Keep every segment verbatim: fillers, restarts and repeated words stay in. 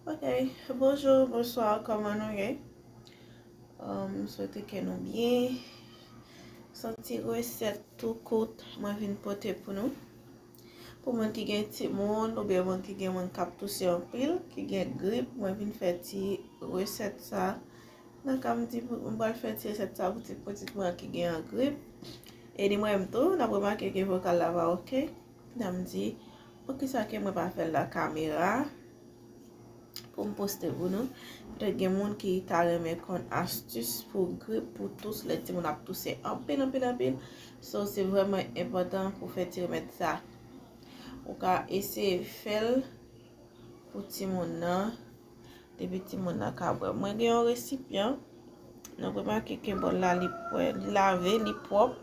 Ok, bonjou, bonswa, kòman nou ye? Um, m swete ke nou byen. Se yon ti resèt tou kout mwen vin pote pou nou. Pou moun ki gen timoun oubyen moun ki gen moun k ap touse anpil, ki gen grip, mwen vin fè ti resèt sa. Nan ka m di pou, m pral fè ti resèt sa pou ti pitit mwen ki gen grip. E li mwen menm tou, n ap remake ke vokal la pa oke. N a m di, poukisa ke mwen pa fè l nan kamera pou m poste pou nou? Petèt gen moun ki ta renmen konn astis pou grip, pou tous, lè timoun ap touse anpil, anpil, anpil. So, se vrèman enpòtan pou fè ti remèd sa. Ou ka eseye fè l pou timoun nan, depi timoun nan ka bwè. Mwen gen yon resipyan, nou remake ke bòl la li pwè, li lave, li pwòp.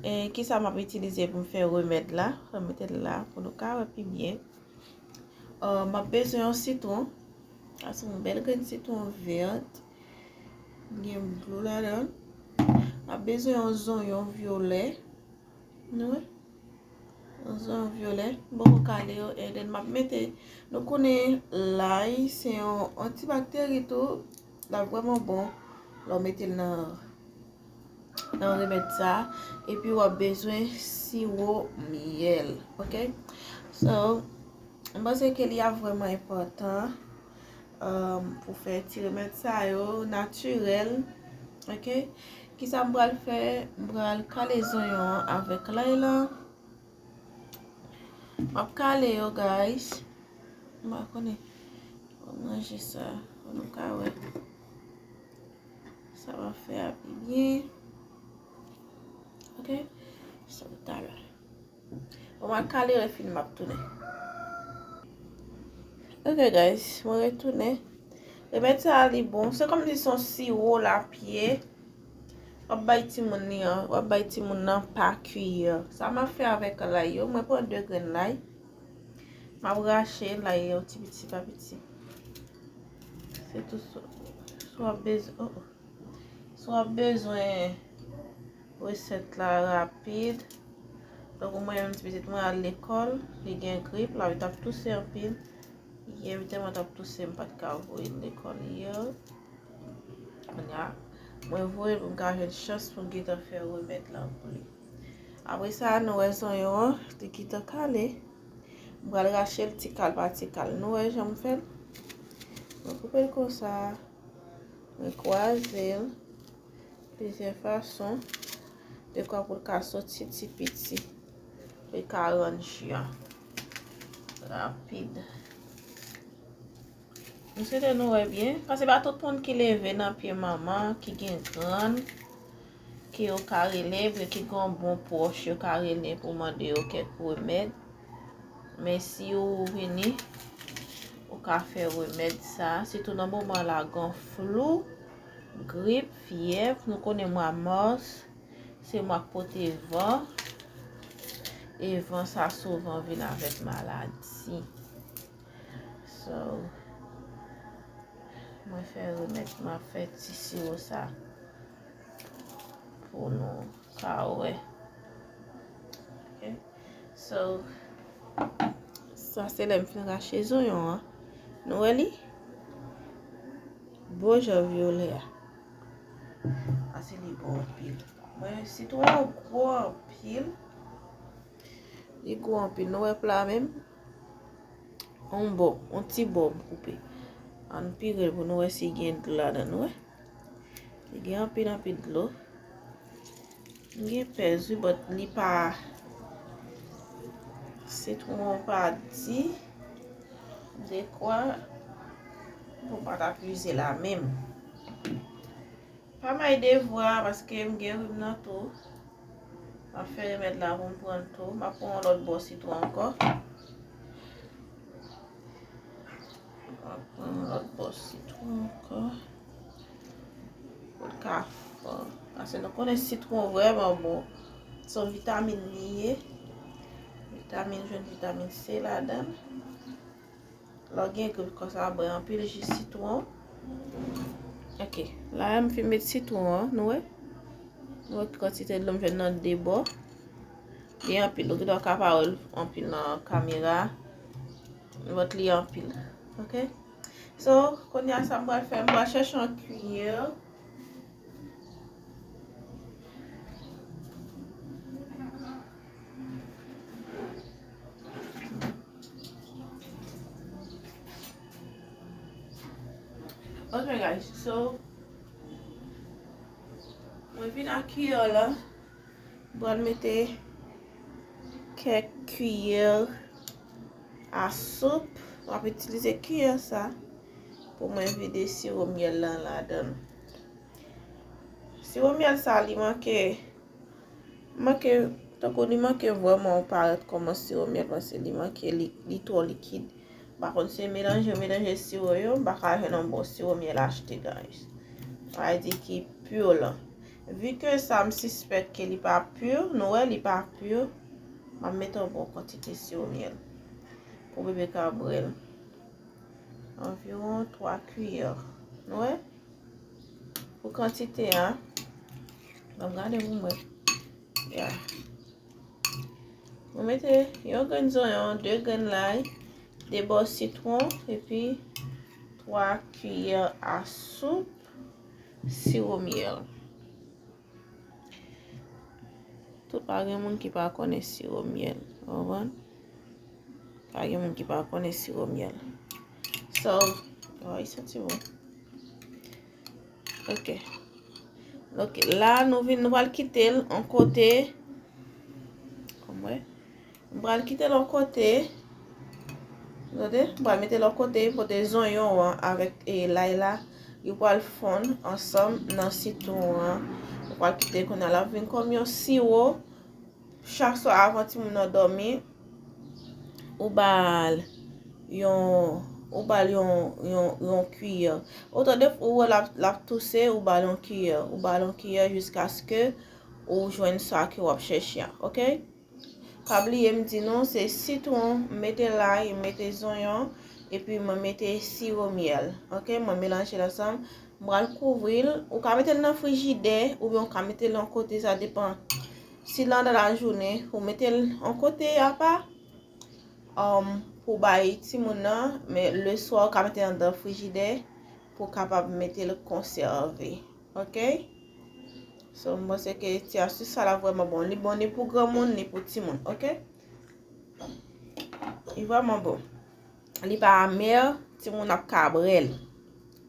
E kisa m ap itilize pou m fè remèd la? Fè m mete l la pou nou ka wè pi byen. Uh, m ap bezwen yon sitwon. Sa se yon bèl grenn sitwon vèt. Gen dlo ladan l. M ap bezwen yon zonyon vyolè. Nou wè? Yon zonyon vyolè. M poko kale yo. And then m ap mete, nou konnen lay se yon antibakteri tou. L ap vrèman bon lè w mete l nan, nan remèd sa. Epi w ap bezwen siwo myèl. Ok? So, m panse ke li ap vrèman enpòtan, um, pou fè ti remèd sa yo natirèl. Ok? Kisa m pral fè? M pral kale zonyon an avèk lay lan. M ap kale yo, guys. M pa konnen. Mwen manje sa. Pou nou ka wè. Sa va fè a pi byen. Ok? Sa pou talè. Bon, m al kale yo, lè fini m ap tounen. Ok, guys, mwen retounen. Remèd sa a, li bon. Se kòmsi se yon siwo lapye. W ap bay timoun li an, w ap bay timoun nan pa kiyè. Sa m ap fè avèk lay yo, mwen pran de grenn lay. M ap rache lay yo ti piti pa piti. Se tou sa. Si w ap bezwen, oh, oh. Si w ap bezwen resèt la rapid, tankou mwen menm ti pitit mwen al lekòl, li gen grip, l ap, t ap touse anpil. Yè m tèlman t ap touse, m pa t ka voye l lekòl yè. Kounye a, mwen voye l pou m ka jwenn chans pou m gentan fè remèd lan pou li. Apre sa, nou wè zonyon an, li gentan kale. M pral rache l ti kal pa ti kal. Nou wè jan m fè l? Mwen koupe l konsa. Mwen kwaze l plizyè fason. Dekwa pou l ka soti ti piti. Pou l ka rann ji an rapid. M swete nou wè byen. Paske pa tout moun ki leve nan pye manman, ki gen grann, ke yo ka rele, oubyen ki gen yon bon pwòch, yo ka rele pou mande yo kèk remèd. Men si ou vini, ou ka fè remèd sa, sitou nan moman la, gen flou, grip, fyèv, nou konnen mwa mas, se mwa k pote van, e van sa souvan vin avèk maladi. So, mwen fè remèd, mwen fè ti siwo sa pou nou ka wè. Ok. So, sa se lè m fin rache zonyon an. Nou wè li? Bon jan vyolè a. Paske li bon anpil. Mwen, sitwon an gwo anpil. Li gwo anpil. Nou wè pla menm? On bò, on ti bò m koupe. Ann pire l pou nou wè si gen dlo ladan, nou wè. Li gen anpil, anpil dlo. M gen pèz, wi, but li pa, sitwon an pa di dekwa pou m pa t ap ize la menm. Pa may devwa, paske m gen rim nan tou. M ap fè remèd la pou m pran l tou. M ap pran yon lòt bò sitwon ankò. M ap pran yon lòt bò sitwon ankò. Pou l ka fò. Paske nou konnen sitwon vrèman bon. Se yon vitamin li ye. Vitamin, jwenn vitamin C ladan l. Lè w gen grip konsa, bwè anpil ji sitwon. Ok, la a m fin met sitwon an, nou wè? Nou wè ki kantite dlo m jwenn nan de bò. Li anpil, ou gentan ka pa wè l anpil nan kamera. But li anpil. Ok. So, kounye a sa m pral fè, m pral chèche yon kiyè. Ok, guys, so, mwen vin ak kiyè la. M pral mete kèk kiyè a soup. M ap itilize kiyè sa pou mwen vide siwo myèl lan ladan l. Siwo myèl sa, li manke, manke, tankou li manke vrèman parèt kòman siwo myèl, paske li manke, li, li twò likid. M pa konn si se melanje yo melanje siwo yo, m pa ka jwenn yon bon siwo myèl achte, guys. Sa vle di ki pur lan. Vi ke sa m sispèk ke li pa pur, nou wè li pa pur, m ap mete yon bon kantite siwo myèl pou bebe ka bwè l. Anviwon twa kiyè. Nou wè? Pou kantite a, ban m gade pou m wè. Ya. Mwen mete yon grenn zonyon, de grenn lay, de bò sitwon, epi twa kiyè a soup siwo myèl. Tout pa gen moun ki pa konnen siwo myèl, ou konprann? Pa gen moun ki pa konnen siwo myèl. So, oh, li santi bon. Ok. Ok, la nou vin, nou pral kite l yon kote. Kòm wè. M pral kite l yon kote. Tande, m pral mete l yon kote, pote zonyon an avèk, e, lay la. Yo pral fonn ansanm nan sitwon an. Ou pral kite kounye a l ap vin kòm yon siwo. Chak swa avan timoun nan dòmi, ou ba l yon, ou ba l yon, yon, yon kiyè. Otan de fwa ou wè l ap, l ap touse, ou ba l yon kiyè. Ou ba l yon kiyè jiskaske ou jwenn sa ke w ap chèche a, ok? Pa bliye m di nou, se sitwon, m mete lay, m mete zonyon, epi mwen mete siwo myèl, ok? Mwen melanje l ansanm. M pral kouvri l. Ou ka mete l nan frijidè, oubyen ou ka mete l yon kote, sa depann. Si nan, nan lajounen, ou mete l yon kote apa, um, pou bay timoun nan, men leswa ou ka mete l anndan frijidè pou w kapab mete l konsève. Ok? So, m panse ke ti astis sa la vrèman bon. Li bon ni pou granmoun, ni pou timoun. Ok? Li vrèman bon. Li pa amè, timoun ap ka bwè l.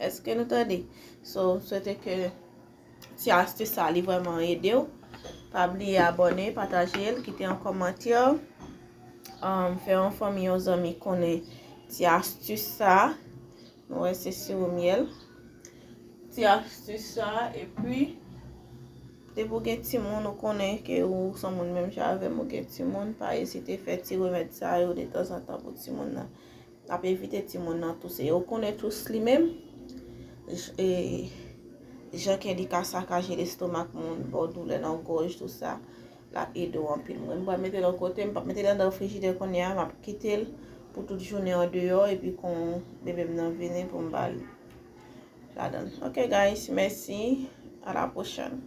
Èske nou tande? So, m swete ke ti astis sa, li vrèman ede w. Pa bliye abòne, pataje l, kite yon kòmantè. Um, fè yon fanmi, yon zanmi konnen ti astis sa. Nou wè se siwo myèl. Ti astis sa, epi, depi w gen timoun, ou konnen ke ou se yon moun menm jan avè m, ou gen timoun, pa ezite fè ti remèd sa yo detanzantan pou timoun nan. L ap evite timoun nan touse. Ou konnen tous li menm, j-, e, jan ke li ka sakaje lestomak moun, ba w doulè nan gòj, tou sa. L ap ede w anpil. Mwen, m pral mete l yon kote, m p ap mete l anndan frijidè kounye a, m ap kite l pou tout jounen an deyò, epi kon bebe m nan vini pou m ba l ladan l. Ok, guys, mèsi. À la prochaine.